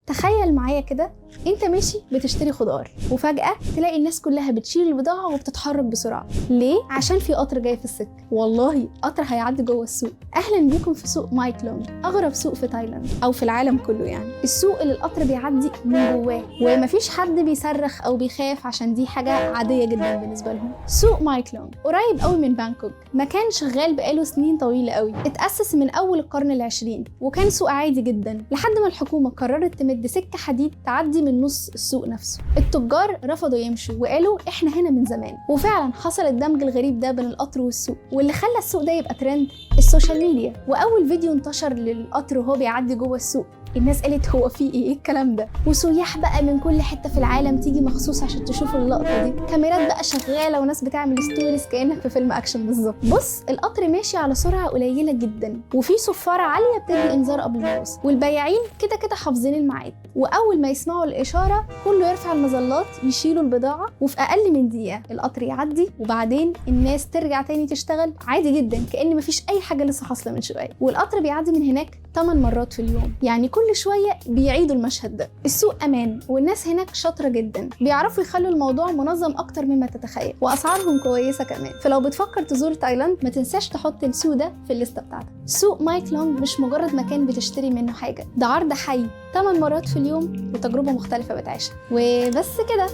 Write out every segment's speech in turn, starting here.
تخيل معايا كده، انت ماشي بتشتري خضار وفجأة تلاقي الناس كلها بتشيل البضاعة وبتتحرك بسرعة. ليه؟ عشان في قطر جاي في السكة. والله قطر هيعدي جوه السوق. اهلا بيكم في سوق مايكلونج، اغرب سوق في تايلاند او في العالم كله. يعني السوق اللي القطر بيعدي من جواه ومفيش حد بيصرخ او بيخاف، عشان دي حاجة عادية جدا بالنسبة لهم. سوق مايكلونج قريب قوي من بانكوك، مكان شغال بقاله سنين طويلة قوي، اتأسس من اول القرن العشرين وكان سوق عادي جدا لحد ما الحكومة قررت تمد سكة حديد تعدي من نص السوق نفسه. التجار رفضوا يمشوا وقالوا احنا هنا من زمان، وفعلا حصل الدمج الغريب ده بين القطر والسوق. واللي خلى السوق ده يبقى ترند ال social media، واول فيديو انتشر للقطر وهو بيعدي جوه السوق الناس قالت هو في ايه؟ ايه الكلام ده؟ وسياح بقى من كل حتة في العالم تيجي مخصوص عشان تشوف اللقطة دي. كاميرات بقى شغالة وناس بتعمل stories كانك في فيلم اكشن بالظبط. بص، القطر ماشي على سرعة قليله جدا وفي صفارة عالية بتدي انذار قبل ما يوصل، والبياعين كده كده حافظين الميعاد، واول ما يسمعوا الاشارة كله يرفع المظلات يشيلوا البضاعة، وفي اقل من دقيقة القطر يعدي، وبعدين الناس ترجع تاني تشتغل عادي جدا كأن مفيش اي حاجة لسه حاصله من شوية. والقطر بيعدي من هناك 8 مرات في اليوم، يعني كل شوية بيعيدوا المشهد ده. السوق امان والناس هناك شاطرة جدا، بيعرفوا يخلوا الموضوع منظم اكتر مما تتخيل، واسعارهم كويسة كمان. فلو بتفكر تزور تايلاند ما تنساش تحط السوق ده في الليستة بتاعتك. سوق مايكلونج مش مجرد مكان بتشتري منه حاجة، ده عرض حي 8 مرات في اليوم وتجربه مختلفة بتعيشها. وبس كده،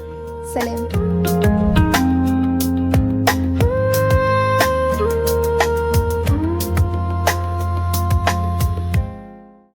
سلام.